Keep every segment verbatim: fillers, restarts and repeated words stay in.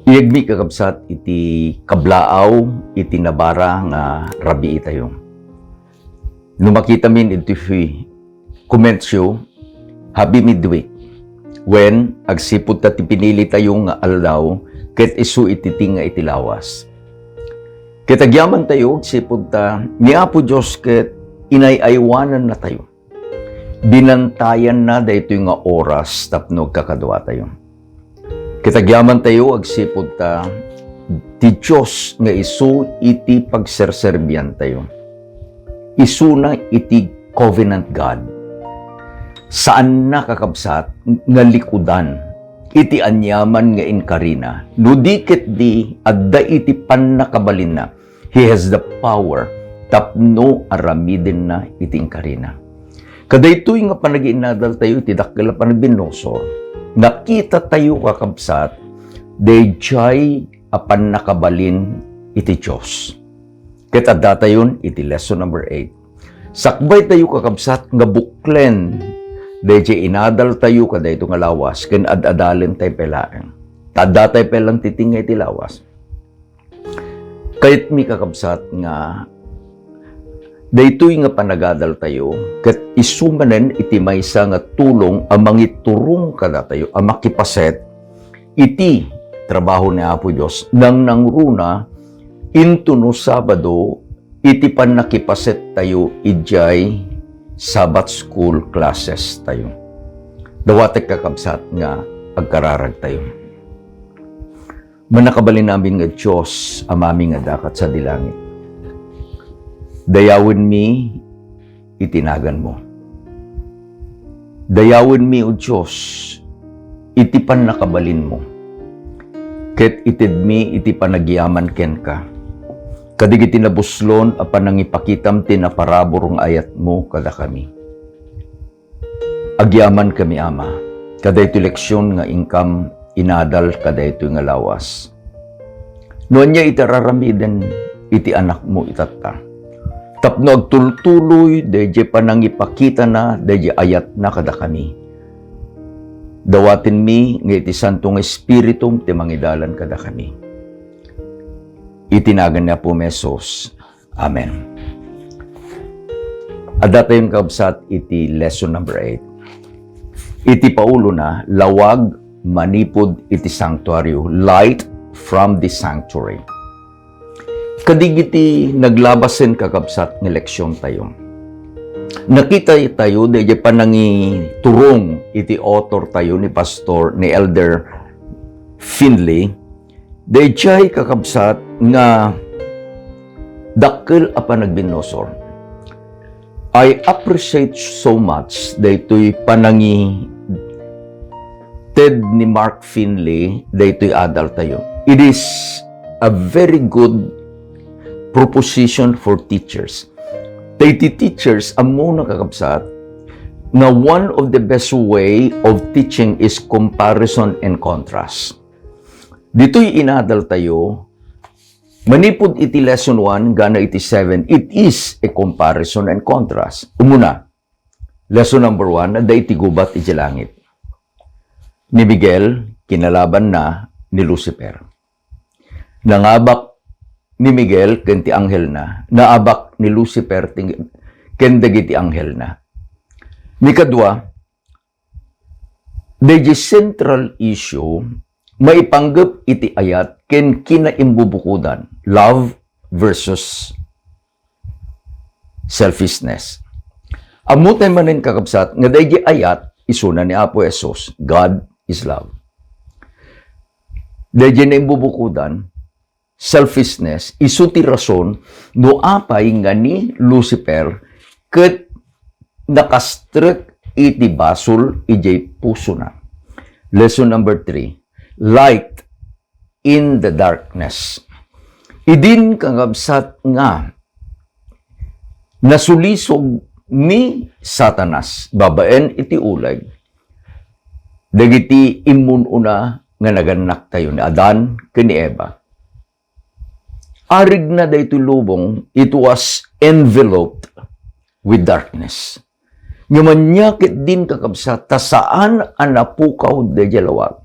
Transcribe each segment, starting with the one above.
Iyegmi, kakabsat, iti kablaaw iti nabara nga rabiitayo. No makitamin iti comments yo, happy midweek. Wen, agsipud ta ti pinilitayo nga aldaw, ket isu iti tinga iti lawas. Ket agyamantayo agsipud ta ni Apo Dios ket inay-aywanannatayo. Binantayanna daytoy nga oras tapno agkakaduatayo. Ket agyamantayo agsipud ta ti Dios nga isu iti pagserserbiantayo. Isuna iti covenant God. Saanna, kakabsat, nga likudan iti aniaman nga inkarina. No di ket di, adda iti pannakabalinna. He has the power tapno aramidenna iti inkarina. Kadaytoy nga panagiinadaltayo iti dakkel a panagbinusor, nakitatayo, kakabsat, daydiay a pannakabalin iti Dios. Ket addatayon iti lesson number eight. Sakbaytayo, kakabsat, nga buklen daydiay inadaltayo kadaytoy nga lawas ken ad-adalentayo pay laeng. Ta addatay pay lang ti tinga iti lawas. Kayatmi, kakabsat, nga daytoy nga panagadaltayo ket isu manen iti maysa nga tulong a mangiturong kadatayo a makipaset iti trabaho ni Apo Dios, nangnangruna intono Sabado iti pannakipasettayo idiay Sabbath school classes tayo. Dawatek, kakabsat, nga agkararagtayo. Mannakabalin amin nga Dios, Amami nga adda sadi langit. Dayawenmi iti naganmo. Dayawenmi, O Dios, iti pannakabalinmo. Ket itedmi iti panagyaman kenka. Kadagiti nabuslon a panangipakitam ti naparabur nga ayatmo kadakami. Agyamankami, Ama, kadaytoy leksion nga inkam inadal kadaytoy nga lawas. No ania iti ar-aramiden iti anakmo itatta, tapno agtultuloy daydiay panangipakitana daydiay ayatna kadakami. Dawatenmi nga iti Santo nga Espiritum ti mangidalan kadakami. Iti nagan ni Apo Jesus. Amen. Addatayon, kabsat, iti lesson number eight. Iti paulona, lawag manipud iti sanctuario, light from the sanctuary. Kadigiti naglabasen, kakabsat, nga leksion tayo. Nakita tayo, daydiay panangiturong iti author tayo ni Pastor, ni Elder Finley, daydiay, kakabsat, nga dakkel a panagbinusor. I appreciate so much daytoy panangited ni Mark Finley daytoy adal tayo. It is a very good proposition for teachers. Daytoy teachers, ammona, kakabsat, nga one of the best way of teaching is comparison and contrast. Ditoy inadal tayo, manipud iti lesson one, gana iti seven, it is a comparison and contrast. Umuna, lesson number one, adda iti gubat iti langit. Ni Miguel, kinalabanna ni Lucifer. Nangabak ni Miguel ken ti anghelna, naabak ni Lucifer ti, ken dagiti anghelna. Ni kadua, daydiay central issue, maipanggep iti ayat ken kinaimbubukodan, love versus selfishness. Ammotay manen, kakabsat, nga daydiay ayat, isuna ni Apo Jesus, God is love. Daydiay naimbubukodan, selfishness, isu ti rason no apay nga ni Lucifer ket nakastrek iti basol idiay pusona. Lesson number three, light in the darkness. Idin, kakabsat, nga nasulisog ni Satanas babaen iti uleg dagiti immun-una nga nagannaktayo ni Adan ken ni Eva. Arigna daytoy lubong, it was enveloped with darkness. Ngem ania ketdin, kakabsat, ta saan a napukaw daydiay lawag.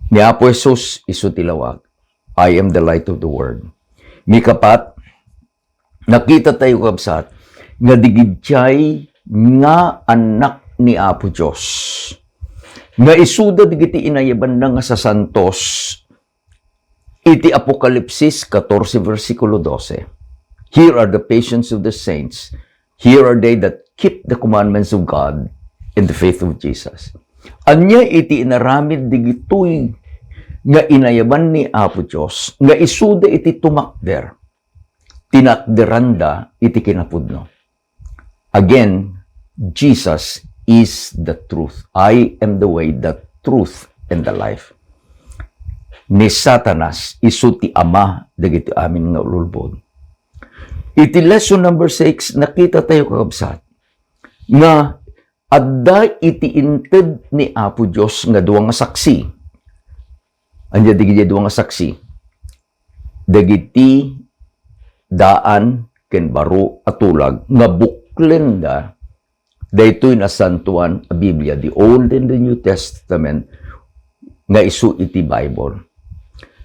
Ni Apo Jesus isu ti lawag. "I am the light of the world." Mikapat, nakita tayo, kabsat, nga digidiay nga anak ni Apo Dios, nga isuda digiti inayabanna nga sasantos iti Apokalipsis katorse, bersikulo dose. "Here are the patience of the saints. Here are they that keep the commandments of God in the faith of Jesus." Ania iti inaramid digitoy nga inayaban ni Apo Dios nga isuda iti tumakder? Tinakderanda iti kinapudno. Again, Jesus is the truth. "I am the way, the truth, and the life." Ni Satanas isu ti ama dagiti amin nga ululbod. Iti lesson number six, nakita tayo, kakabsat, nga adda iti inted ni Apo Dios nga dua nga saksi. Ania dagiti dua nga saksi? Dagiti daan ken baro a tulag nga buklenda daytoy nasantoan a Biblia, the Old and the New Testament, nga isu iti Bible.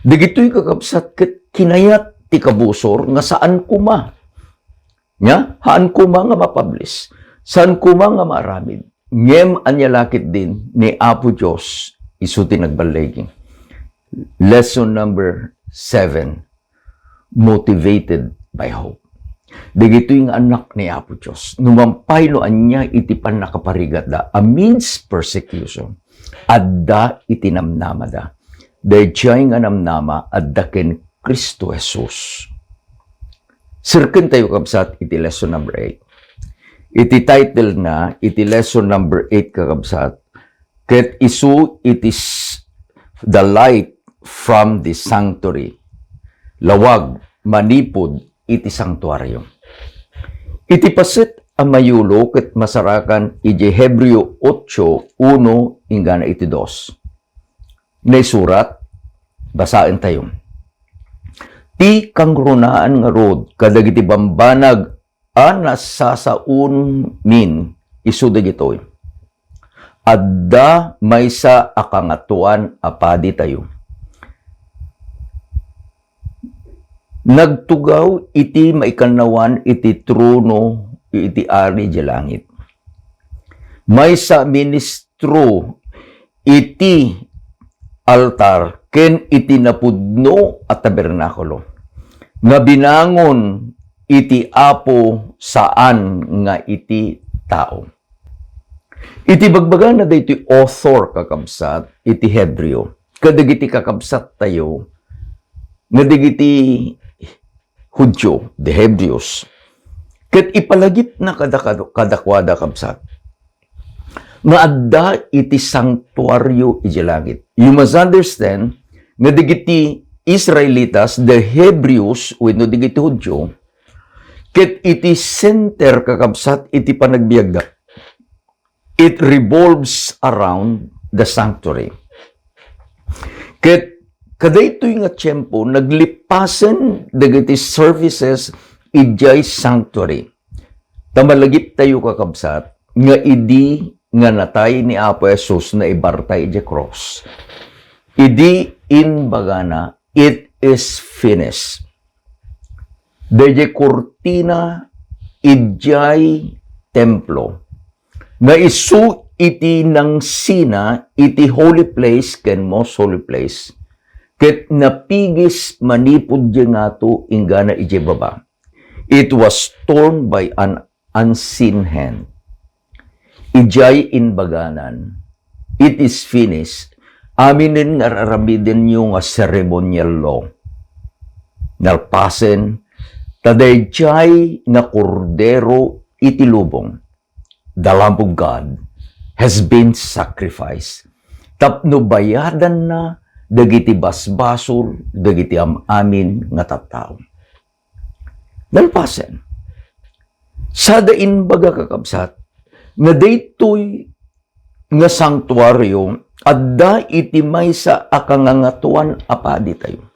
Dagitoy, kakabsat, ket kinayat ti kabusor nga saan koma. Nia, haan koma nga mapublish. Saan koma nga maaramid. Ngem ania la ketdin ni Apo Dios isu ti nagballigi. Lesson number seven, motivated by hope. Dagitoy nga anak ni Apo Dios, no mapay no ania iti pannakaparigatda amidst persecution, adda iti namnamada. Daydiay nga namnama adda ken Cristo Jesus. Sirken tayo, kabsat, iti lesson number eight. Iti title na iti lesson number eight, kakabsat, ket isu iti s-, the light from the sanctuary. Lawag manipud iti santuario. Iti paset a mayulo ket masarakan iti Hebreo ocho uno inggana iti dos. Naisurat, basaen tayo. Ti kangrunaan ngarud kadagiti bambanag a nasasaonmin isu dagitoy. Adda maysa a Kangatoan a Paditayo. Nagtugaw iti maikannawan iti trono iti ari idiay langit. Maysa a ministro iti altar ken iti napudno a tabernakulo nga binangon iti Apo saan nga iti tao. Iti bagbagana daytoy author, kakabsat, iti Hebreo, kadagiti kakabsat tayo nga dagiti Judio, the Hebrews, ket ipalagipna kada-, kada-, kadakuada, kabsat, nga adda iti santuario idiay langit. You must understand nga dagiti Israelitas, the Hebrews, wenno dagiti Judio, ket iti center, kakabsat, iti panagbiagda. It revolves around the sanctuary. Ket kadaytoy nga tiempo, naglipasen dagiti services idiay sanctuary. Ta malagiptayo, kakabsat, nga idi nga natay ni Apo Jesus, naibarta idiay cross, idi imbagana, "It is finished." Daydiay kurtina idiay templo nga isu iti nangsina iti holy place ken most holy place, ket napigis manipud diay ngato inggana idiay baba. It was torn by an unseen hand. Idiay imbaganan, "It is finished," aminen nga ar-aramidenyo nga ceremonial law. Nalpasen, ta daydiay nga Kordero iti lubong, the Lamb of God, has been sacrificed tapno bayadanna dagiti basbasol dagiti am-amin nga tattao. Nalpasen. Sada imbaga, kakabsat, nga daytoy nga santuario adda iti maysa a kangangatoan a paditayo.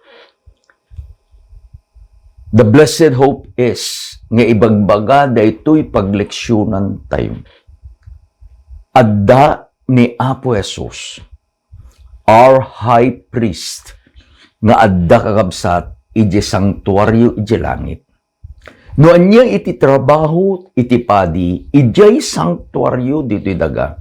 The blessed hope is nga ibagbaga daytoy pagleksionantayo. Adda ni Apo Jesus. our high priest nga adda, kakabsat, idiay sanktuario idiay langit. No ania iti trabaho iti padi idiay sanktuario ditoy daga,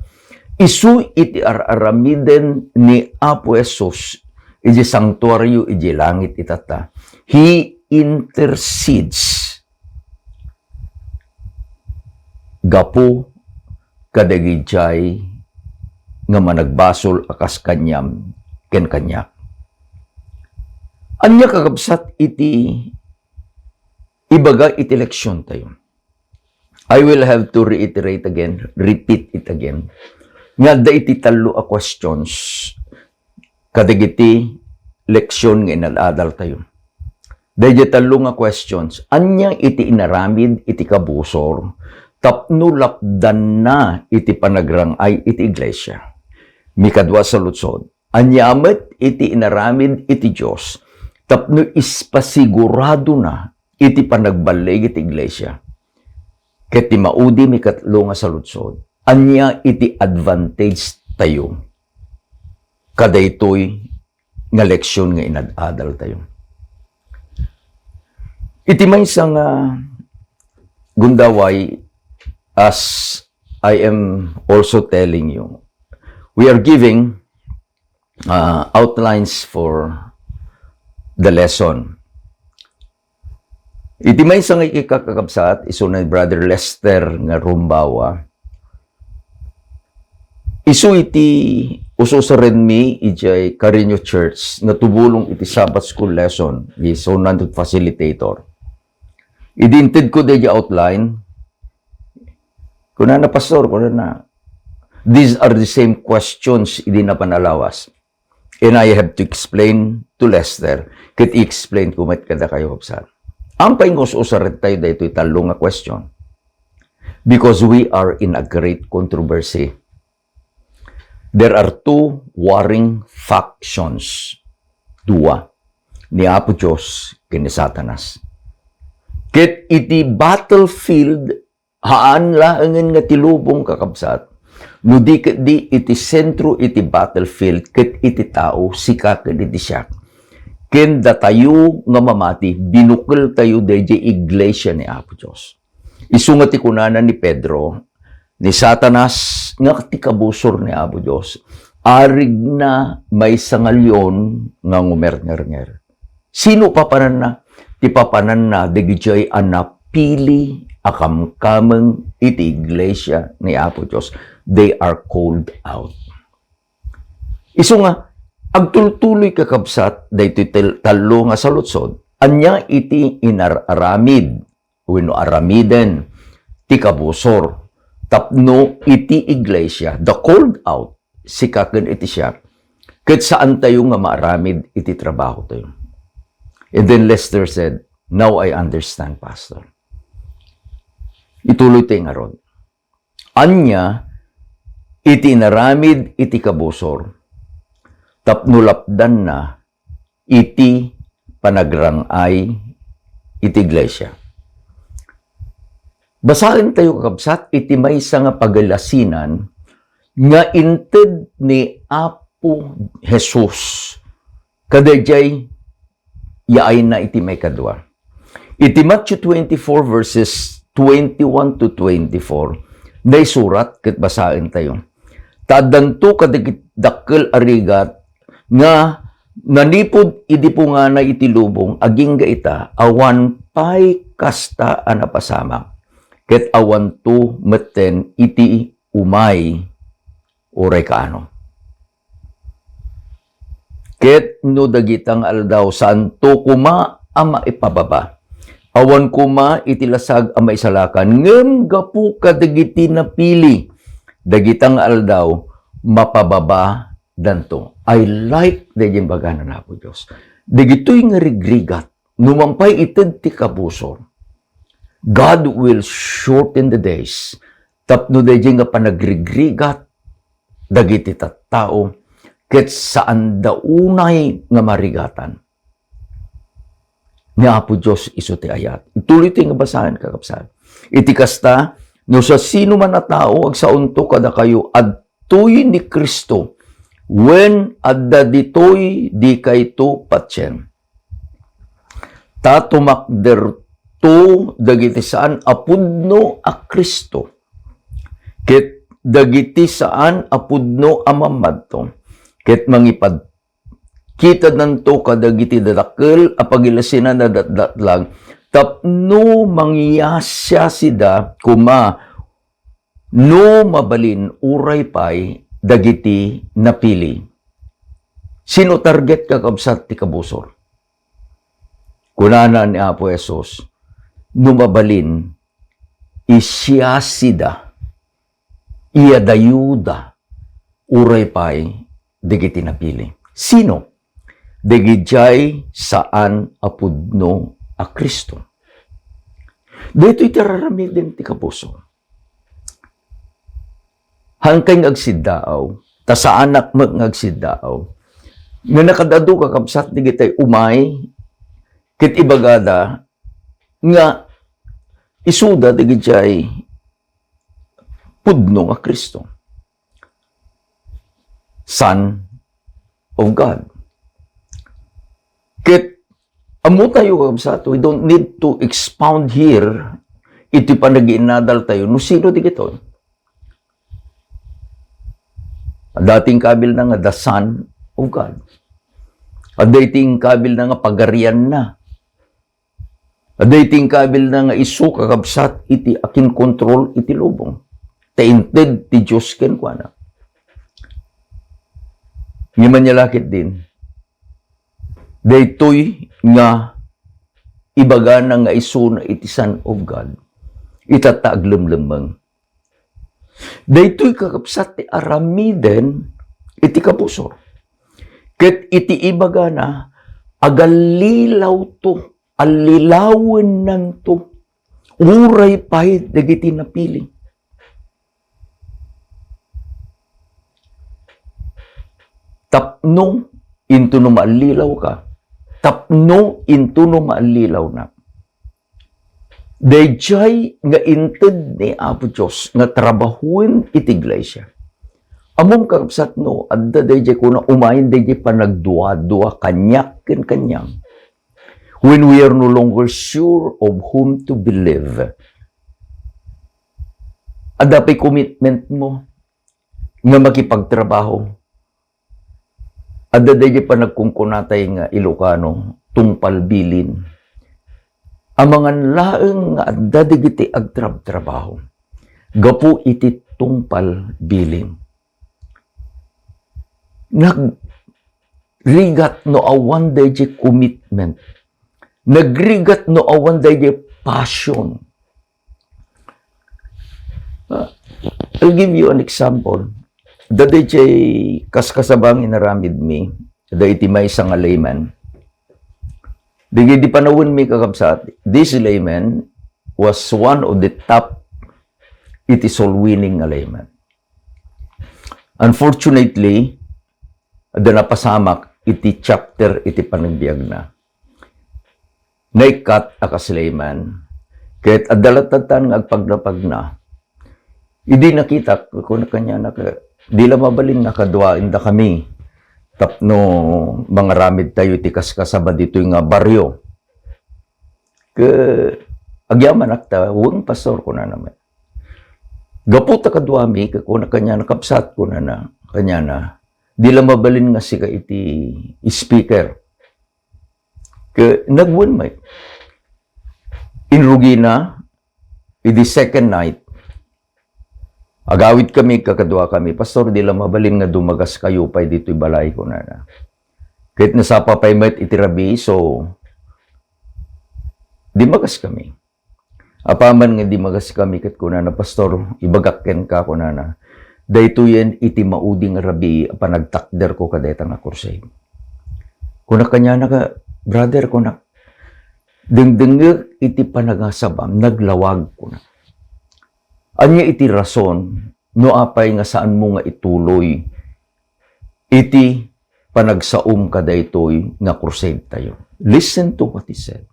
isu iti ar-aramiden ni Apo Jesus idiay sanktuario idiay langit itatta, he intercedes gapu kadagijay nga managbasol a kas kaniam ken kaniak. Ania, kakabsat, iti ibaga iti leksion tayo? I will have to reiterate again, repeat it again, nga adda iti tallo a questions kadagiti leksion nga inad-adal tayo. Daydi tallo nga questions, ania iti inaramid iti kabusor tapno lapdanna iti panagrang-ay iti iglesia? Mikadua a saludsod, ania met iti inaramid iti Dios tapno ispasiguradona iti panagballig iti iglesia? Ket ti maudi, mikatlo nga saludsod, ania iti advantage tayo kadaytoy nga leksion nga inad-adal tayo? Iti maysa nga gundaway, as I am also telling you, we are giving, uh, outlines for the lesson. Iti maysa nga ikikakabsat, isu ni Brother Lester nga Rumbawa, isu iti ususarenmi idiay Carreño Church nga tumulong iti Sabbath School lesson, isu nga facilitator. Idi intedko daydi outline, kunana, "Pastor," kunana, "these are the same questions idi napan a lawas." And I have to explain to Lester, ket i-explain ko met kadakayo, kabsat. Apay nga us-usaren tayo daytoy tallo nga question? Because we are in a great controversy. There are two warring factions. Dua, ni Apo Dios ken ni Satanas. Ket iti battlefield, haan laengen nga ti lubong, kakabsat, no di ketdi iti sentro iti battlefield ket iti tao, sika ken iti siak. Ken datayo nga mamati, binukel tayo daydiay iglesia ni Apo Dios. Isu nga ti kunana ni Pedro, ni Satanas nga ti kabusor ni Apo Dios, arigna maysa nga leon nga ngumerngernger. Sino papananna? Ti papananna dagijay a napili a kamkameng iti iglesia ni Apo Dios. They are called out. Isu nga, agtultuloy, kakabsat, daytoy tel-, tallo nga saludsod, ania iti inar-aramid wenno aramiden ti kabusor tapno iti iglesia, the called out, sika ken iti siak, ket saan tayo nga maaramid iti trabaho tayo? And then Lester said, "Now I understand, Pastor." Ituloy tayo ngarud. Ania iti inaramid iti kabusor tapno lapdanna iti panagrang-ay iti iglesia? Basaen tayo, kakabsat, iti maysa nga pagalasinan nga inted ni Apo Jesus kadaydiay yaayna iti maikadua. Iti Matthew twenty-four, verses twenty-one to twenty-four, naisurat ket basaen tayo. Ta addanto kadagiti dakkel a rigat nga nanipud idi pungana iti lubong, agingga ita, awan pay kasta a napasamak, ket awanto metten iti umay uray kaano. Ket no dagita nga aldaw, saanto koma a maipababa. Awan koma iti lasag a maisalakan, ngem gapu kadagiti napili, dagita nga aldaw, mapababadanto. I like daydiay imbagana ni Apo Dios. Dagitoy nga rigrigat, no man pay ited ti kabusor, God will shorten the days tapno daydiay nga panagrigrigat dagiti tattao ket saanda unay nga marigatan. Ni Apo Dios isu ti ayat. Ituloy ti nga basaen, kakabsat. Iti kasta, no siasinoman a tao agsaonto kadakayo, adtoy ni Cristo Wen, adda ditoy dikayto patien. Ta tumakderto dagiti saan a pudno a Cristo, ket dagiti saan a pudno a mammadto, ket mangipad-, kitadanto kadagiti dadakkel a pagilasinan a datdatlag tapno mangyasiasida koma no mabalin uray pay dagiti napili. Sino target, kakabsat, ti kabusor? Kunana ni Apo Jesus, no mabalin, isiasida, iyadayuda, uray pay dagiti napili. Sino? Dagidiay saan a pudno a Cristo. Daytoy ti ar-aramiden ti kabusor. Haankay nga agsiddaaw, ta saanak met nga agsiddaaw, nga nakaad-adu, kakabsat, dagiti umay ket ibagada nga isuda dagidiay pudno nga Cristo, Son of God. Ket ammo tayo, kakabsat, we don't need to expound here iti panagiinadal tayo no sino dagitoy. Adda ti inkabilna nga the Son of God. Adda ti inkabilna nga pagarianna. Adda ti inkabilna nga isu, kakabsat, iti akinkontrol iti lubong. Ta inted ti Dios kenkuana. Ngem ania la ketdin, daytoy nga ibagana nga isuna iti Son of God, itatta aglemlemmeng. Daytoy, kakabsat, ti aramiden iti kabusor. Ket iti ibagana, agallilawto, allilawennanto, uray pay dagiti napili. Tapno intono maallilawka, tapno intono maallilawnak. Daydiay nga inted ni Apo Dios nga trabahoen iti iglesia. Ammom, kakabsat, no adda daydiay kuna umayen daydiay panagduadua kaniak ken kaniam. When we are no longer sure of whom to believe, adda pay commitment mo nga makipagtrabaho. Adda daydiay panagkunkunatay nga Ilocano, tungpal bilin. Amangan laeng nga adda dagiti agtrabtrabaho gapu iti tungpal bilin. Nagrigat no awan daydiay commitment. Nagrigat no awan daydiay passion. Ah, I'll give you an example. Daydiay kaskasabang inaramidmi, daydi maysa nga layman. Dagidi panawenmi, kakabsat, this layman was one of the top iti soul winning nga layman. Unfortunately, adda napasamak iti chapter iti panagbiagna. Naikkat a kas layman, ket adda latta nga agpagnapagna. Idi nakitak, kuna kaniana, "Di la mabalin nga kaduaendakami tapno mangaramid tayo iti kaskasaba ditoy nga barrio." Ket agyamanak ta, "Wen, Pastor," kunana met. "Gapu ta kaduami," ket kuna kaniana, "Kabsat," kunana, kaniana, "di la mabalin nga sika iti speaker." Ket nagwen met. Inrugina, idi second night, agawidkami, kakaduakami, "Pastor, di la mabalin nga dumagaskayo pay ditoy balay," kunana. Ket nasapa pay met iti rabii, so dimmagaskami. Apaman nga dimmagaskami ket kunana, "Pastor, ibagak kenka," kunana, "daytoyen iti maudi nga rabii a panagtakderko kadayta nga crusade." Kuna kaniana, "Brother," kuna, "dengdengngek iti panagasabam, naglawag," kuna. "Ania iti rason no apay nga saanmo nga ituloy iti panagsaom kadaytoy nga crusade tayo?" Listen to what he said.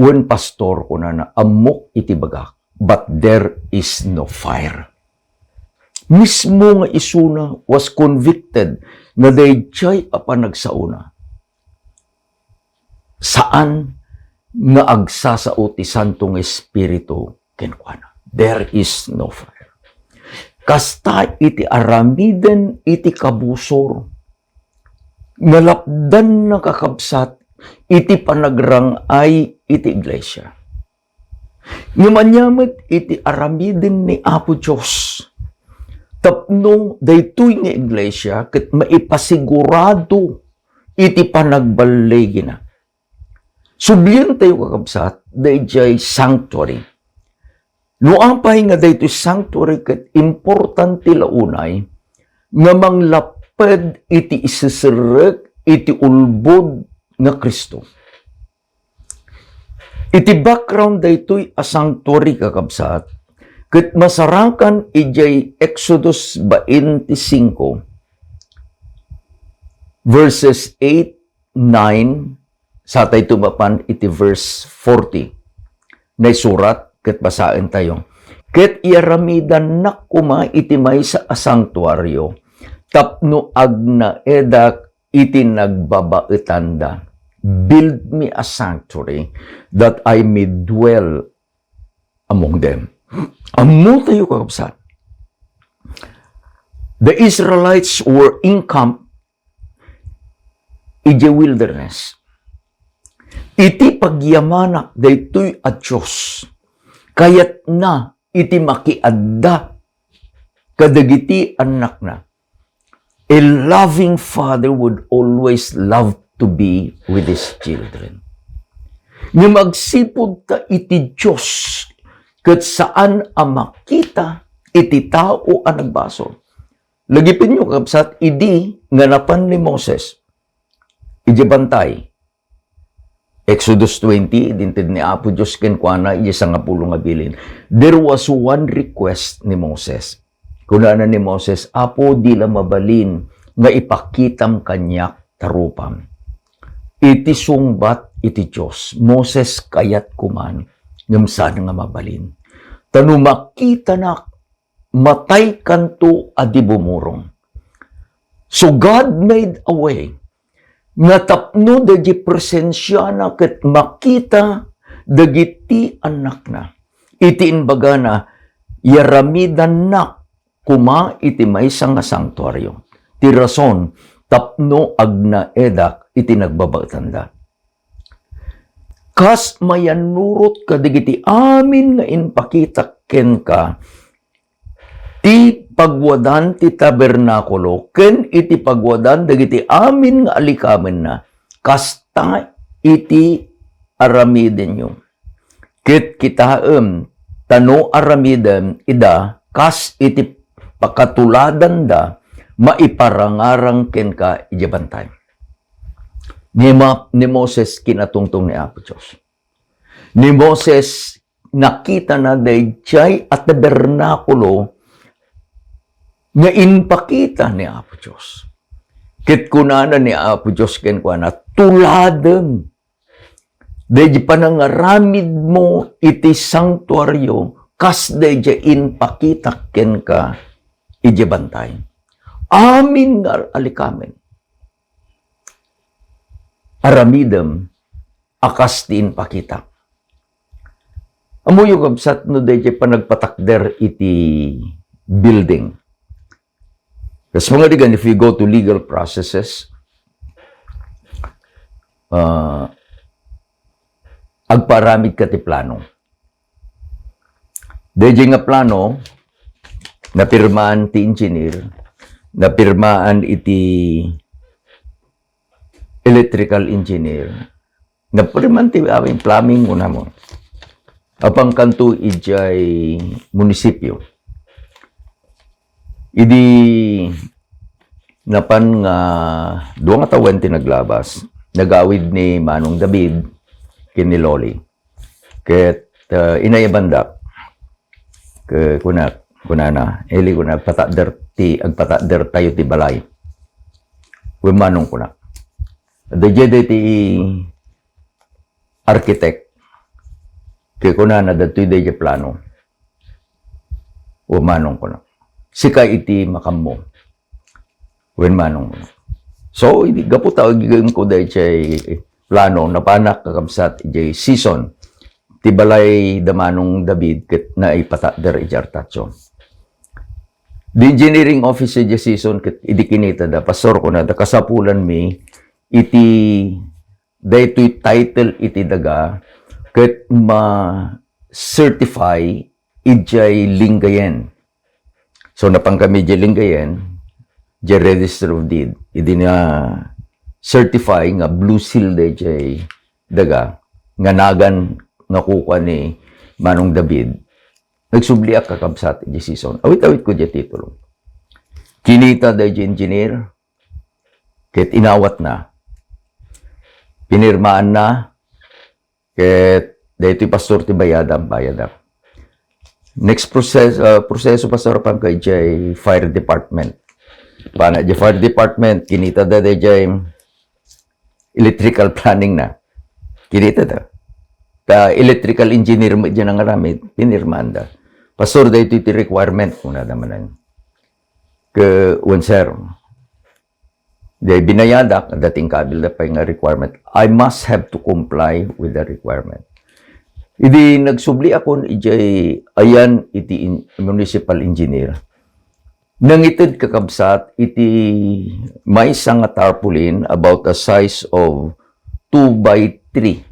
"Wen, Pastor," kunana, "ammok iti bagak, but there is no fire." mismo nga isuna was convicted nga daydiay a panagsaona, saan nga agsasao ti Santo nga Espiritu kenkuana. There is no fire. Kasta iti aramiden iti kabusor, nalapdanna, kakabsat, iti panagrang-ay iti iglesia. Ngem ania met iti aramiden ni Apo Dios tapno daytoy nga iglesia ket maipasigurado iti panagballigina? Sublientayo, kakabsat, daydiay sanctuary. No apay nga daytoy sanctuary ket importante la unay nga manglapped iti iseserrek iti ulbod nga Cristo. Iti background daytoy a sanctuary, kakabsat, ket masarakan idiay Exodus twenty-five, verses eight, nine, satayto mapan iti verse forty. Naisurat ket basaentayo. Ket iaramidannak koma iti maysa a sanctuario tapno agnaedak iti nagbabaetanda. Build me a sanctuary that I may dwell among them. Ammotayo, kakabsat, the Israelites were encamped idiay wilderness. Iti pagyamanak daytoy a Dios, kayatna iti makiadda kadagiti annakna. A loving father would always love to be with his children. Ngem agsipud ta iti Dios, ket saan a makita iti tao a nagbasol. Lagipenyo, kabsat, idi nga napan ni Moses idiay bantay. Exodus twenty, idi inted ni Apo Dios kenkuana idiay sangapulo nga bilin. There was one request ni Moses. Kunana ni Moses, "Apo, di la mabalin nga ipakitam kaniak ta rupam." Iti sungbat iti Dios, Moses, kayatko man, ngem saan nga mabalin. Ta no makitanak, mataykanto a di bumurong. So God made a way nga tapno daydi presensiana ket makita dagiti annakna. Iti imbagana, "Yaramidannak koma iti maysa nga santuario." Ti rason, tapno agnaedak iti nagbabaetanda. Kas mayannurot kadagiti amin nga impakitak kenka, ti pagwadan ti tabernakulo ken iti pagwadan dagiti amin nga alikamenna, kasta iti aramidenyo. Ket kitaem, ta no aramidem ida kas iti pakatuladanda, maiparangarang kenka idiay bantay. Ni Ma-, ni Moses kinatungtong ni Apo Dios. Ni Moses, nakitana daydiay a tabernakulo nga impakita ni Apo Dios. Ket kunana ni Apo Dios kenkuana, "Tuladem daydi panangaramidmo iti santuario kas daydi impakitak kenka idiay bantay. Amin nga alikamen, aramidem a kas ti impakitak." Ammoyo, kabsat, no daydi panagpatakder iti building. Kas pangarigan, if you go to legal processes, ah, agpaaramidka ti plano. Daydi nga plano, napirmaan ti engineer, napirmaan iti electrical engineer, napirmaan ti amin plumbing, kunam. Apan kanto idiay munisipyo. Idi napan nga dua nga tawen ti naglabas, nagawid ni Manong David ken ni Loli. Ket, ah, inayabandak. Ke-, kuna, kunana, "Eli," kuna, "agpatakder ti, agpatakder tayo ti balay." "Wen, Manong," kuna. "Adda daydi ti architect." Ket kunana, "Daytoy daydi plano." "Wen, Manong," kuna. sika iti makammo. Wen manong. So, idi gapu ta agingko dayjay plano, napanak kakabsat idiay season. Ti balay da Manong David ket naipatakder idiay Artacho. The engineering office idiay season ket idi kinitada, "Pastor," kunada, "kasapulanmi iti daytoy title iti daga ket ma-certify idiay Lingayen." So, napan kami idiay Lingayen, idiay Register of Deed. Idi na-certify nga blue seal dayjay daga, nga nagan nga kukua ni Manong David, nagsubliak kakabsat idiay season. Awit-awitko idiay titulo. Kinita dayjay engineer, ket inawatna. Pinirmaanna, ket daytoy pastor ti bayadam, bayadam. Next process, uh, proseso, pastor, panka idiay fire department. Pana idiay fire department, kinitada dayjay electrical planning na. Kinitada. Ta electrical engineer met idiay nangaramid, pinirmaanda. "Pastor, daytoy ti requirement," kunada manen. Ke, "Wen, sir." Idiay binayadak, adda ti inkabilda pay nga requirement. I must have to comply with the requirement. Idi nagsubliakon idiay ayan iti in-, municipal engineer, nangited kakabsat iti maysa nga tarpaulin about a size of two by three.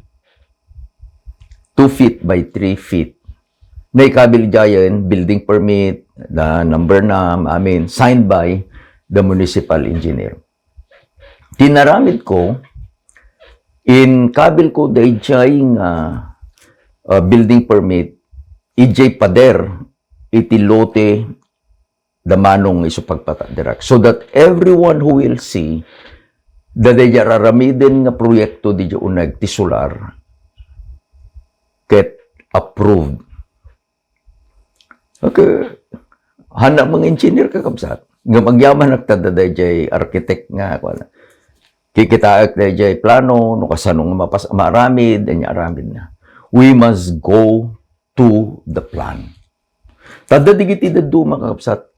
Two feet by three feet. Naikabil idiayen, building permit, the number na, I mean, signed by the municipal engineer. Tinaramid ko, inkabil ko dayjay nga, uh, building permit, idiay pader, iti lote, da Manong isu pagpatakderak. So that everyone who will see, da dayjay aramiden nga proyekto diay uneg ti solar, ket approved. Okay. Hanna mga engineer kakabsat. Nga agyamanak ta da dayjay architect nga, kuwan. Kikitaek dayjay plano, no kasano nga mapas-, maaramid, anya aramid na. We must go to the plan. Ta adda dagiti dadduma, kakabsat,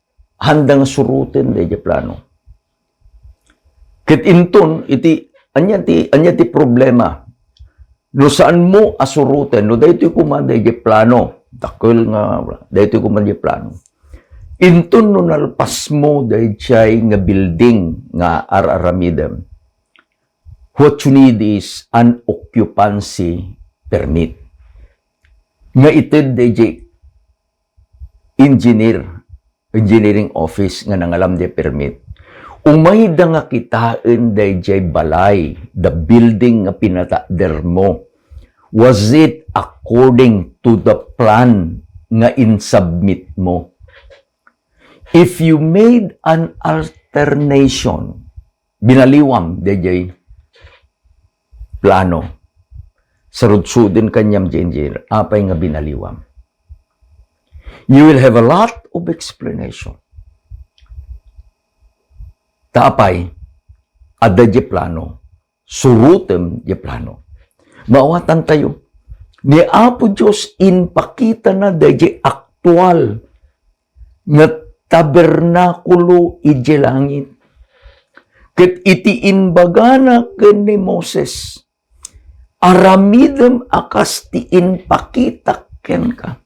handa nga suroten dayjay plano. Ket inton iti, ania ti, ania ti problema? No saanmo a suroten, no daytoy koma dayjay plano, dakkel nga, daytoy koma dayjay plano. Inton no nalpasmo dayjay nga building nga ar-aramidem, what you need is an occupancy permit. Nga ited dayjay engineer, engineering office nga nangalam dayjay permit. Umayda nga kitaen dayjay balay, the building nga pinatakdermo. Was it according to the plan nga insubmit mo? If you made an alternation, binaliwam dayjay plano, sarudsuden kaniam diay engineer, apay nga binaliwam? You will have a lot of explanation. Ta apay, adda diay plano, surotem diay plano. Maawatantayo, ni Apo Dios impakitana dayjay aktual nga tabernakulo idiay langit. Ket iti imbagana ken ni Moses, "Aramidem a kas ti impakitak kenka."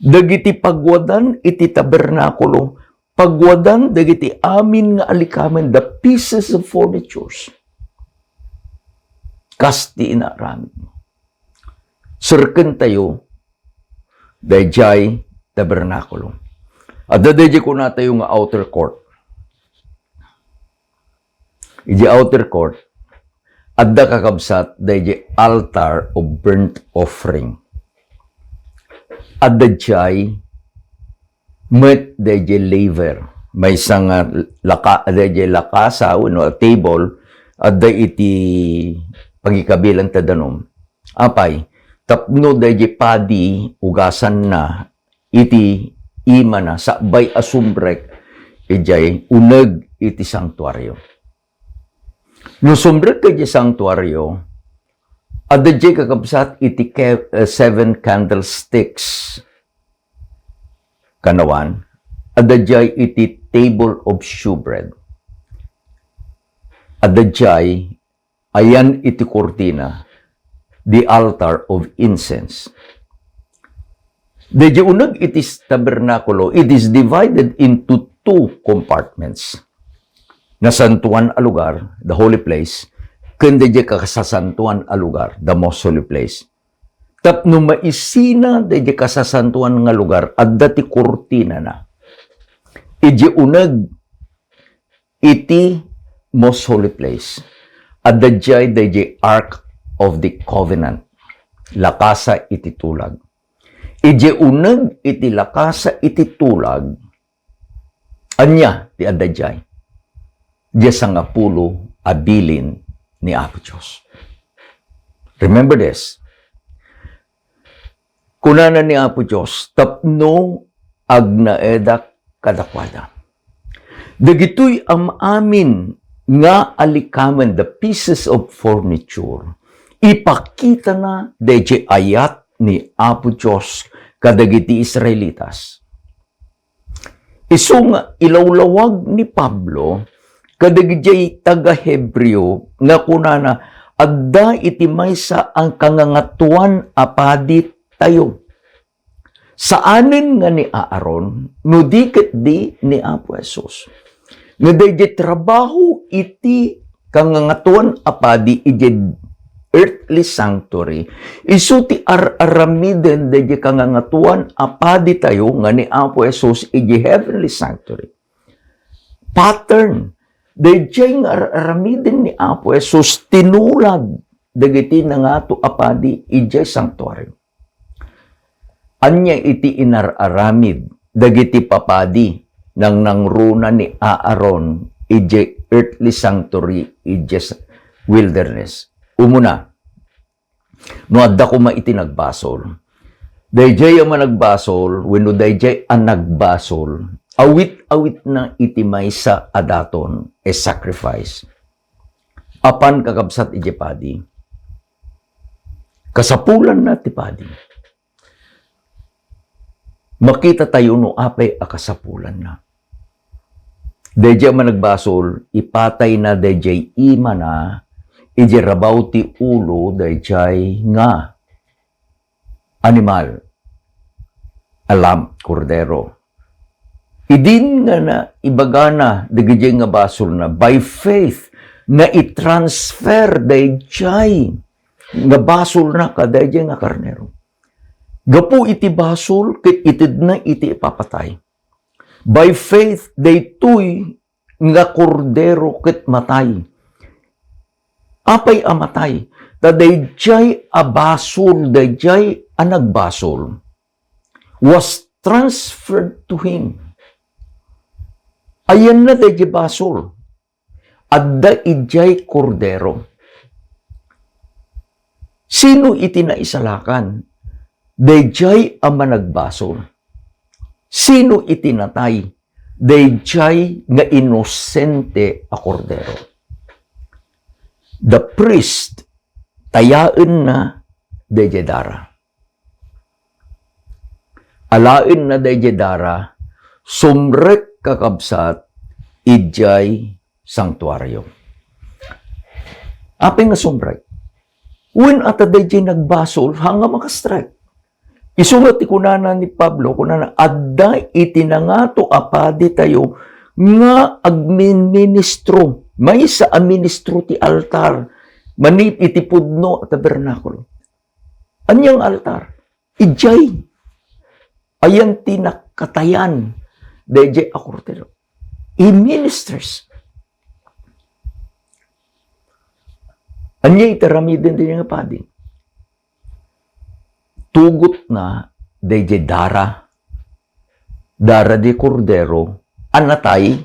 Dagiti paguadan iti tabernakulo, paguadan dagiti amin nga alikamen, the pieces of furnitures. Kas ti inaaramidmo. Serkentayo dayjay tabernakulo. Adda dayjay kunatayo nga outer court. Idiay outer court, adda, kakabsat, dayjay altar of burnt offering. Adda diay met dayjay laver. Maysa nga laka-, dayjay lakasa wenno table, adda iti pagikabilan ta danum. Apay, tapno dayjay padi ugasanna iti imana, sakbay a sumrek idiay uneg iti santuario. No sumrek ka idiay santuario, adda diay, kakabsat, iti ke-, eh, seven candlesticks. Kanawan, adda diay iti table of shewbread. Adda diay ayan iti kurtina, the altar of incense. Daydiay uneg iti tabernakulo, it is divided into two compartments. Nasantoan a lugar, the holy place, ken daydiay kasasantoan a lugar, the most holy place. Tapno maisina daydiay kasasantoan nga lugar, adda ti kurtinana. Idiay uneg iti most holy place, adda diay daydiay Ark of the Covenant, lakasa iti tulag. Idiay uneg iti lakasa iti tulag, ania ti adda diay? Diay sangapulo a bilin ni Apo Dios. Remember this. Kunana ni Apo Dios, tapno agnaedak kadakuada. Dagitoy am-amin nga alikamen, the pieces of furniture, ipakitana daydiay ayat ni Apo Dios kadagiti Israelitas. Isu nga ilawlawag ni Pablo kadagijay taga-Hebreo nga kunana, adda iti maysa a kangangatuan a padi tayo. Saanen nga ni Aaron, no di ketdi ni Apo Jesus. Nga daydiay trabaho iti kangangatuan a padi idiay earthly sanctuary, isu ti ar-aramiden daydiay kangangatuan a padi tayo nga ni Apo Jesus idiay heavenly sanctuary. Pattern, daydiay nga ar-aramiden ni Apo Jesus tinulag dagiti nangato a padi idiay sanctuary. Ania iti inar-aramid dagiti papadi nangnangruna ni Aaron idiay earthly sanctuary idiay s-, wilderness? Umuna, no adda koma iti nagbasol, daydiay a managbasol wenno daydiay a nagbasol, awit-awitna iti maysa a daton, a sacrifice. Apan kakabsat idiay padi, kasapulanna ti padi. Makita tayo no apay a kasapulanna. Daydiay a managbasol, ipatayna daydiay imana idiay rabaw ti ulo daydiay nga animal, a lamb, kordero. Idin nga na, ibagana dagiti nga basolna, by faith, na i-transfer daydiay nga basolna kadaydiay nga karnero. Gapu iti basol, ket itedna iti ipapatay. By faith, daytoy nga kordero ket matay. Apay a matay? Ta daydiay a basol, daydiay a nagbasol was transferred to him. Ayanna daydiay basol. Adda idiay kordero. Sino iti naisalakan? Daydiay a managbasol. Sino iti natay? Daydiay nga inosente a kordero. The priest, tayaenna daydiay dara. Alaenna daydiay dara, sumrek, kakabsat, idiay santuario. Apay nga sumrek? Wen, ata daydiay nagbasol, haan nga makastrek. Isu nga ti kunana ni Pablo, kunana, adda iti nangato a padi tayo nga agminministro. Maysa a ministro ti altar manipud iti pudno a tabernakulo. Ania nga altar? Idiay. Ayan ti nakatayan daydiay a kordero. He ministers. Ania iti aramiden daydiay nga padi? Tugotna daydiay dara, dara di kordero a natay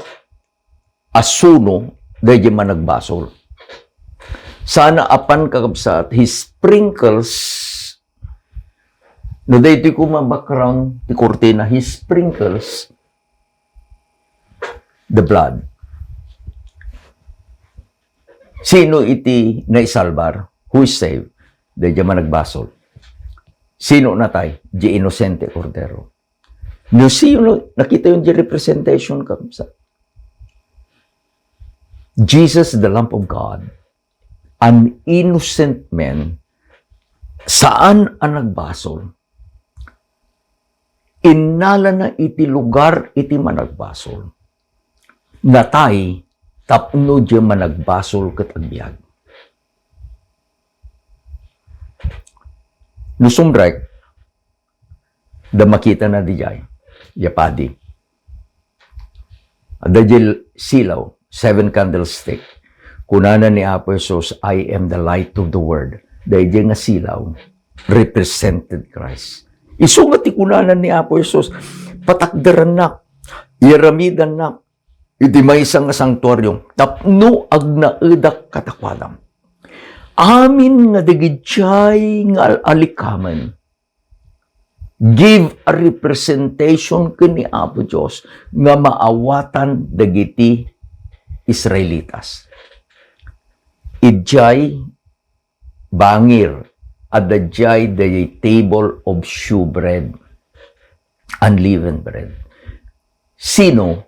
a suno daydiay managbasol. Sana apan, kakabsat, he sprinkles, no daytoy koma background ti kurtina, he sprinkles the blood. Sino iti naisalbar? Who is saved? Daydiay managbasol. Sino natay? Di inosente kordero. No, see, you know, nakita yung representation, kabsat. Jesus, the Lamb of God, an innocent man, saan a nagbasol, innalana iti lugar iti managbasol. Natay tapno diay managbasol ket agbiag. No sumrek, da makitana diay, ya padi. Adda diay silaw, seven candlestick. Kunana ni Apo Jesus, "I am the light of the world." Daydiay nga silaw, represented Christ. Isu nga ti kunana ni Apo Jesus, "Patakderannak, iyaramidannak iti maysa nga santuario, tapno agnaedak kadakuada." Amin nga dagidiay nga al-, alikamen, give a representation ken ni Apo Dios nga maawatan dagiti Israelitas. Idiay bangir, adda diay the table of shewbread, unleavened bread. Sino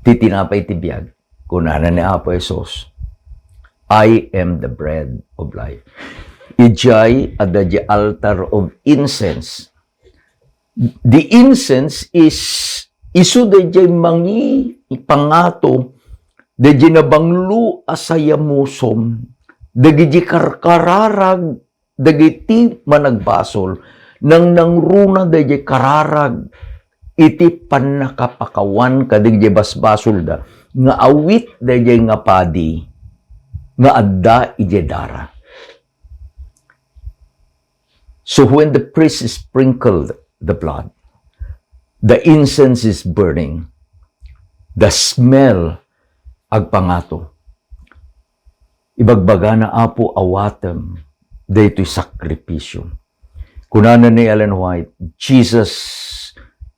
ti tinapay ti biag? Kunana ni Apo Jesus, "I am the bread of life." Idiay adda diay altar of incense. The incense is isu daydiay mangipangato daydiay nabanglo a sayamusom dagiti karkararag dagiti managbasol, nangnangruna daydiay kararag iti pannakapakawan kadagiti basbasolda nga awit daydiay nga padi nga adda idiay dara. So when the priest sprinkled the blood, the incense is burning, the smell agpangato. Ibagbagana, "Apo, awatem daytoy sakripisio." Kunana ni Ellen White, "Jesus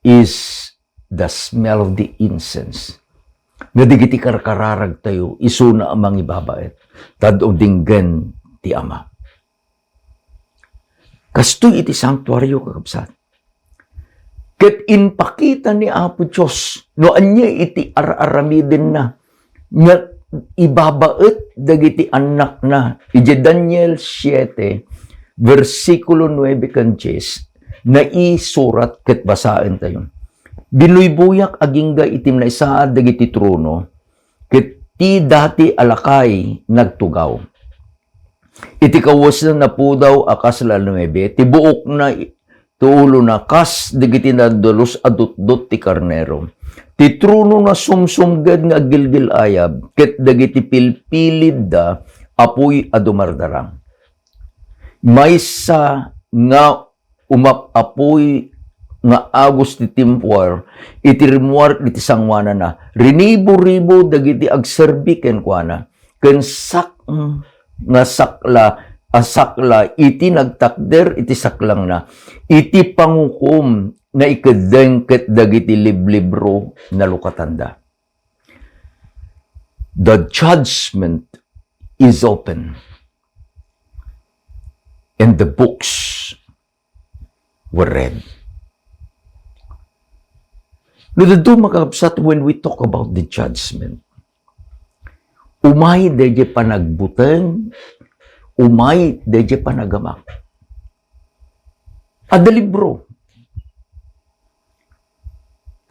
is the smell of the incense." Nga dagiti karkararagtayo, isuna a mangibabaet, ta adda dinggen ti Ama. Kastoy iti sanktuario, kakabsat. Ket impakita ni Apo Dios no ania iti ar-aramidenna nga ibabaet dagiti annakna. Idiay Daniel siete, bersikulo nuebe ken dies, naisurat ket basaentayo. Binuybuyak agingga iti naisaad dagiti trono, ket ti dati a lakay nagtugaw. Iti kawesna napudaw a kas la nuebe, ti buokna, ti ulona kas dagiti nadalus a dutdot ti karnero. Ti tronona sumsumged nga aggilgil-ayab, ket dagiti pilpilidda apuy a dumardarang. Maysa nga umap-apuy nga agos ti timpuar iti rimmuar iti sangoananna. Rinibo-ribo dagiti agserbi kenkuana, ken sak-, nga sakla a sakla iti nagtakder iti saklangna, iti pangukom naikeddeng ket dagiti liblibro nalukatanda. The judgment is open, and the books were read. No, dadduma, kakabsat, when we talk about the judgment, umay daydiay panagbuteng, umay daydiay panagamak. Adda libro.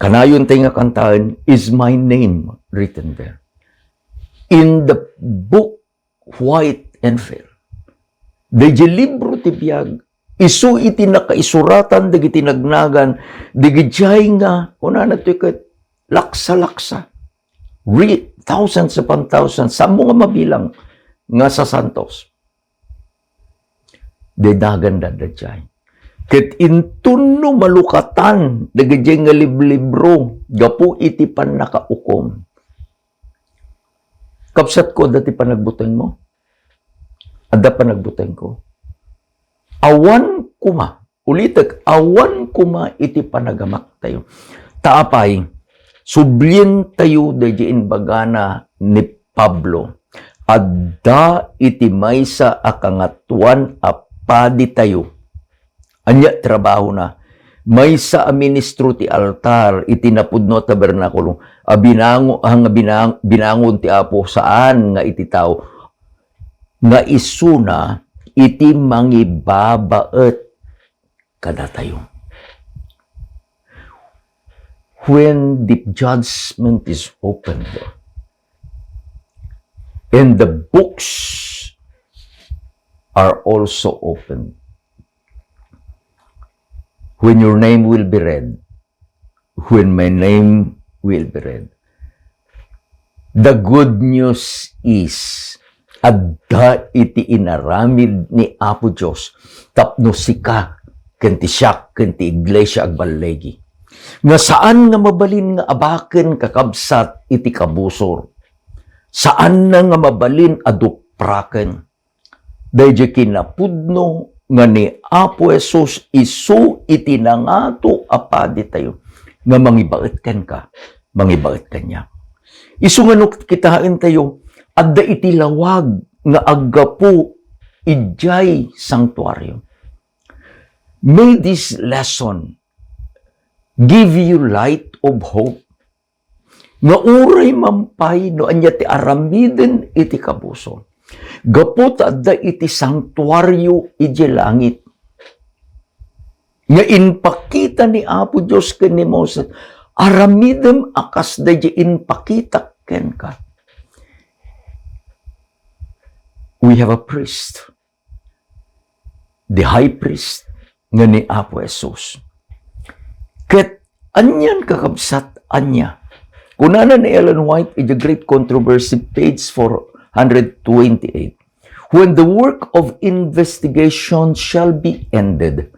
Kanayon tay nga kantaen, "Is my name written there in the book white and fair?" Daydiay libro ti biag, isu iti nakaisuratan dagiti nagnagan, dagidiay nga, kunana toy ket, laksa-laksa. Re-, thousands upon thousands, sammo nga mabilang nga sasantos. Daydagan da daydiay. Ket inton no malukatan dagiti nga liblibro gapu iti pannakaukom. Kabsatko, adda ti panagbutengmo? Adda panagbutengko? Awan koma, ulitek, awan koma iti panagamaktayo. Ta apay, sublientayo daydi imbagana ni Pablo, adda iti maysa a Kangatoan a Paditayo. Ania ti trabahona? Maysa a ministro ti altar iti napudno a tabernakulo a binango-, a nga binang-, binangon ti Apo saan nga iti tao, nga isuna iti mangibabaet kadatayo. When the judgment is opened and the books are also opened, when your name will be read, when my name will be read. The good news is, adda iti inaramid ni Apo Dios tapno sika ken ti siak ken ti iglesia agballigi. Nga saan nga mabalin nga abaken, kakabsat, iti kabusor. Saanna nga mabalin a dupraken. Daydiay kinapudno nga ni Apo Jesus isu iti nangato a paditayo nga mangibaet kenka, mangibaet kaniak. Isu nga no kitaentayo, adda iti lawag nga aggapu idiay sanktuario. May this lesson give you light of hope nga uray man pay no ania ti aramiden iti kabusor, gapu ta adda iti sanktuario idiay langit nga impakita ni Apo Dios ken ni Moses, aramidem a kas daydiay impakitak kenka. We have a priest, the high priest nga ni Apo Jesus. Ket anian, kakabsat, ania? Kunana ni Ellen White in The Great Controversy, page four hundred twenty-eight, "When the work of investigation shall be ended,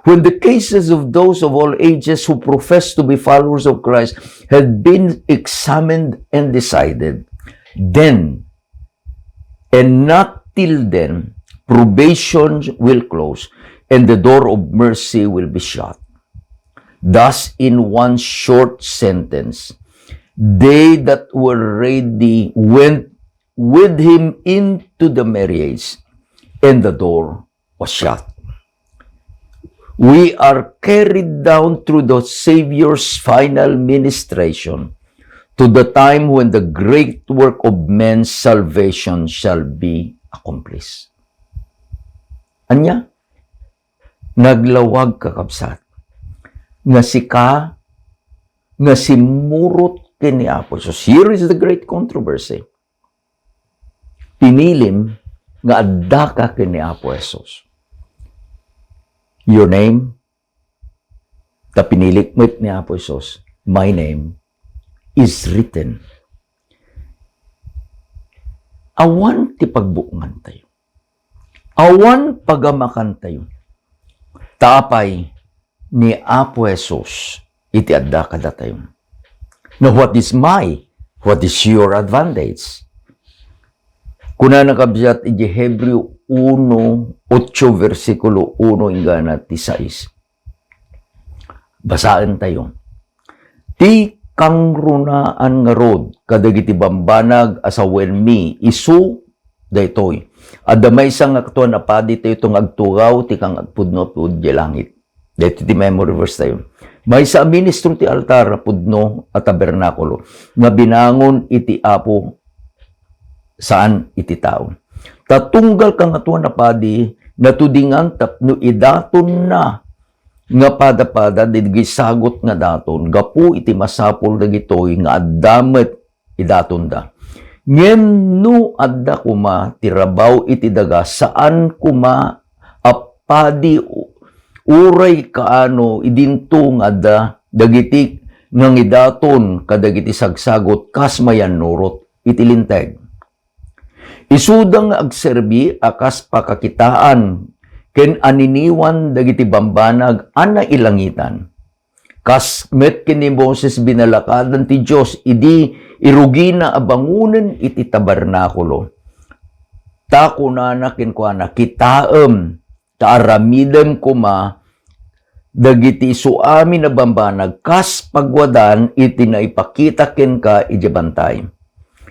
when the cases of those of all ages who profess to be followers of Christ have been examined and decided, then and not till then, probation will close, and the door of mercy will be shut." Thus, in one short sentence, they that were ready went with him into the marriage, and the door was shut. We are carried down through the Savior's final ministration to the time when the great work of man's salvation shall be accomplished. Ania? Naglawag, kakabsat, nga sika nga simmurot ken ni Apo Jesus. Here is the great controversy. Pinilim nga addaka ken ni Apo Jesus. Your name, ta pinilik met ni Apo Jesus, my name is written. Awan ti pagbuongantayo. Awan pagamakantayo. Ta apay ni Apo Jesus iti adda kadatayo. Now, what is my, what is your advantage? Kunana, kabsat, iti Hebreo uno ocho, bersikulo uno inggana ti sais. Basaentayo. Ti kangrunaan ngarud kadagiti bambanag a sawenmi isu daytoy: adda maysa nga katuan a padi daytoy nga agtugaw ti kang-, agpudno a pudno idiay langit. Daytoy ti memory verse tayo. Maysa a ministro ti altar a pudno a tabernakulo nga binangon iti Apo, saan iti tao. Ta tunggal Kangatoan a Padi natudingan tapno idatonna nga padapada dagiti sagut nga daton gapu iti masapul dagitoy nga adda met idatonda. Ngem no adda koma ti rabaw iti daga, saan koma a padi u-, uray kaano idinto nga adda dagiti nangidaton kadagiti sagsagut kas mayannurot iti Linteg. Isuda nga agserbi a kas pakakitaan ken aniniwan dagiti bambanag a nailangitan. Kas met ken ni Moses, binalakadan ti Dios idi irugina a bangonen iti tabernakulo. Ta kunana kenkuana, "Kitaem, ta aramidem koma dagiti isu amin a bambanag kas pagwadan iti naipakita kenka idiay bantay."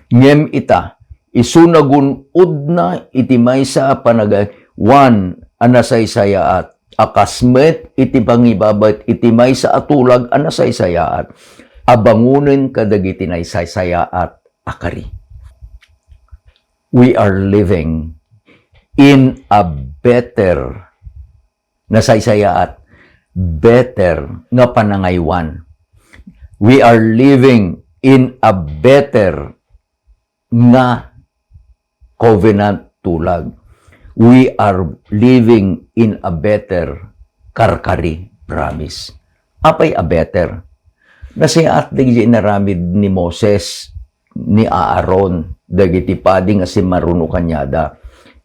Ngem ita, isu nagun-odna iti maysa a panagaywan a nasaysayaat a kas met iti pangibabaet iti maysa a tulag a nasaysayaat a bangonen kadagiti naysaysayaat a kari. We are living in a better, nasaysayaat, better nga panangaywan. We are living in a better nga covenant tulag. We are living in a better karkari promise. Apay a better? Nasayaat dagiti inaramid ni Moses, ni Aaron, dagiti padi nga simmaruno kaniada,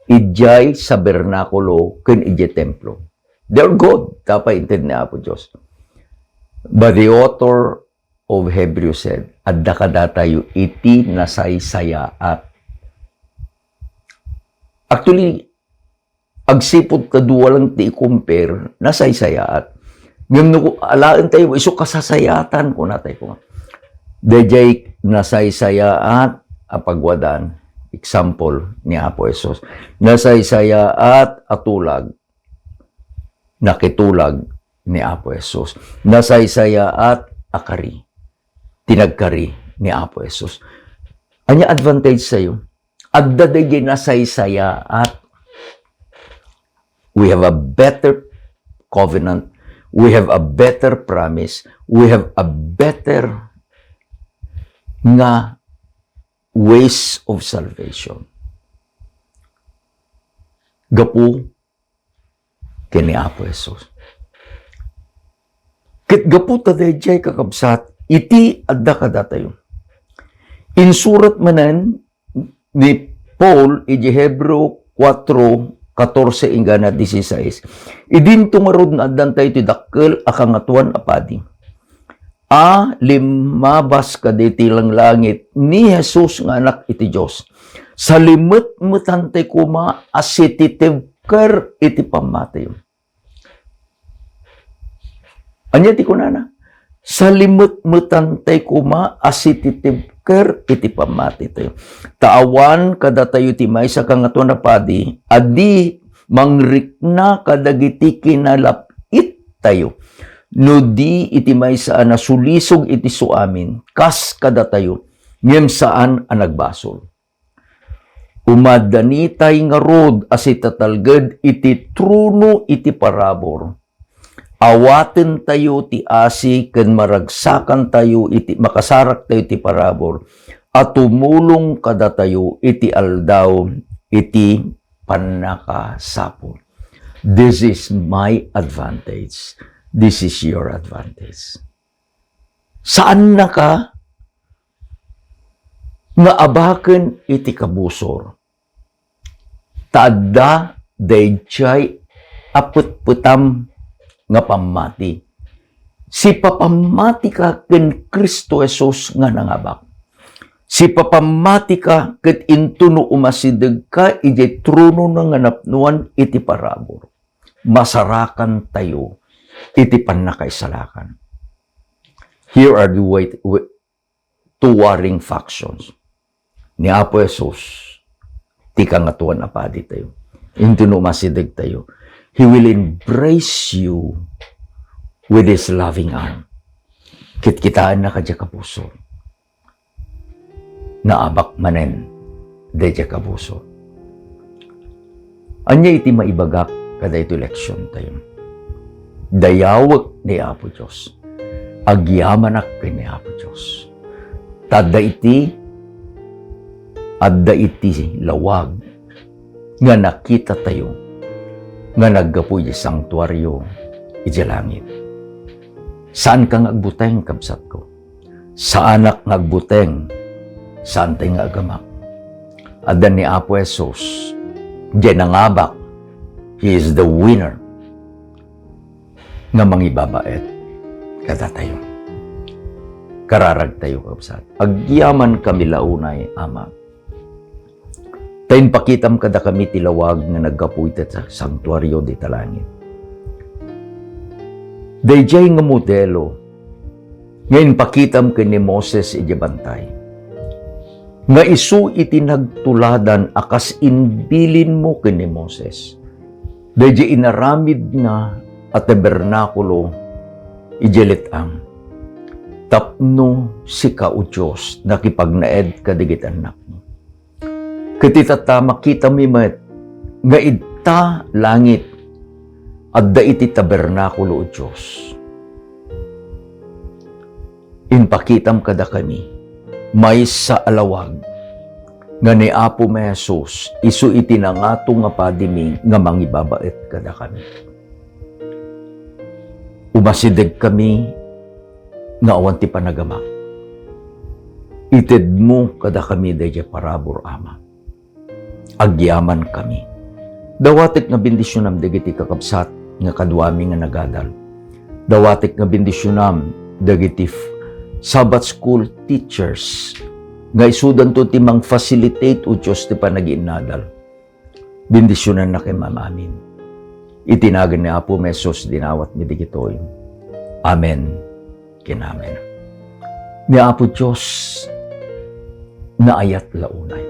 idiay tabernakulo ken idiay templo. They're good, ta apay inted ni Apo Dios. But the author of Hebrews said, adda kadatayo iti nasaysayaat. Actually, agsipud ta dua lang ti i-compare, nasaysayaat. Ngem no alaentayo, isu kasasayaatan, kunatayo koma. Daydiay nasaysayaat a pagwadan, example ni Apo Jesus. Nasaysayaat a tulag, nakitulag ni Apo Jesus. Nasaysayaat a kari, ti nagkari ni Apo Jesus. Ania advantage tayo? Adda daydiay nasaysayaat. We have a better covenant. We have a better promise. We have a better nga ways of salvation. Gapu ken ni Apo Jesus. Ket gapu ta daydiay, kakabsat, iti adda kadatayo. Insurat manen ni Paul iti Hebreo kuatro katorse inggana disisais, idinto ngarud nga addantayo ti dakkel a Kangatoan a Padi a limmabas kaditi langlangit, ni Jesus nga Anak iti Dios. Salimetmetantayo koma a sititibker iti pammatiyo. Ania ti kunana? Salimetmetantayo koma a sititibker iti pammatitayo. Ta awan kadatayo ti maysa a Kangatoan a Padi a di mangrikna kadagiti kinalap-ittayo, no di iti maysa a nasulisog iti suamin, kas kadatayo, ngem saan a nagbasol. Umaddanitay ngarud a sitatalged iti trono iti parabur. Awatentayo ti asi ken maragsakantayo iti, makasaraktayo iti parabur a tumulong kadatayo iti aldaw iti pannakasapul. This is my advantage. This is your advantage. Saannaka nga abaken iti kabusor, ta adda daydiay a petpetam nga pammati. Sipapammatika ken Cristo Jesus nga nangabak. Sipapammatika ket intono umasidegka idiay tronona nga napnoan iti parabur. Masarakantayo iti pannakaisalakan. Here are the way, two warring factions. Ni Apo Jesus, ti Kangatoan a Paditayo. Intono umasidegtayo, He will embrace you with His loving arm. Kitkitaenna ka diay kapuso. Naabak manen daydiay kapuso. Ania iti maibagak kadaytoy leksiontayo? Dayawek ni Apo Dios. Agyamanak ken ni Apo Dios. Ta adda iti, adda iti lawag nga nakitatayo nga naggapu iti santuario iti langit. Saanka nga agbuteng, kabsatko. Saanak nga agbuteng, saantay nga agamak. Adda ni Apo Jesus, diay nangabak, He is the winner nga mangibabaet kadatayo. Kararagtayo, kabsat. Agyamankami la unay, Ama. Ta impakitam kadakami ti lawag nga naggapu iti sa-, santuario dita langit. Daydiay nga modelo nga impakitam ken ni Moses iti bantay, nga isu iti nagtuladan a kas imbilinmo ken ni Moses. Daydiay inaramidna a tabernakulo idiay let-ang, tapno sika, O Dios, nakipagnaed kadagiti annakmo. Ket ita ta makitami met nga ita langit, adda iti tabernakulo, O Dios. Impakitam kadakami maysa a lawag nga ni Apo mi Jesus, isu iti nangato nga padimi nga mangibabaet kadakami. Umasidegkami nga awan ti panagamak. Itedmo kadakami daydiay parabur, Ama. Agyamankami. Dawatek nga bendisionam dagiti kakabsat nga kaduami nga nagadal. Dawatek nga bendisionam dagiti f-, Sabbath School teachers nga isudanto ti mang-facilitate, O Dios, ti panagiinnadal. Bendisionannakami amin. Iti nagan ni Apo mi Jesus, dinawatmi dagitoy. Amen ken amen. Ni Apo Dios, naayat la unay.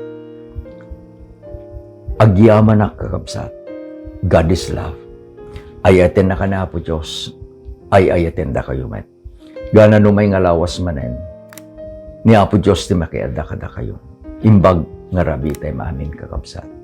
Agyamanak, kakabsat. God is love. Ay-ayatennak ni Apo Dios. Ay-ayatendakayo met. Gana numay nga lawas manen, ni Apo Dios ti makiadda kadakayo. Imbag nga rabii tayo maamin, kakabsat.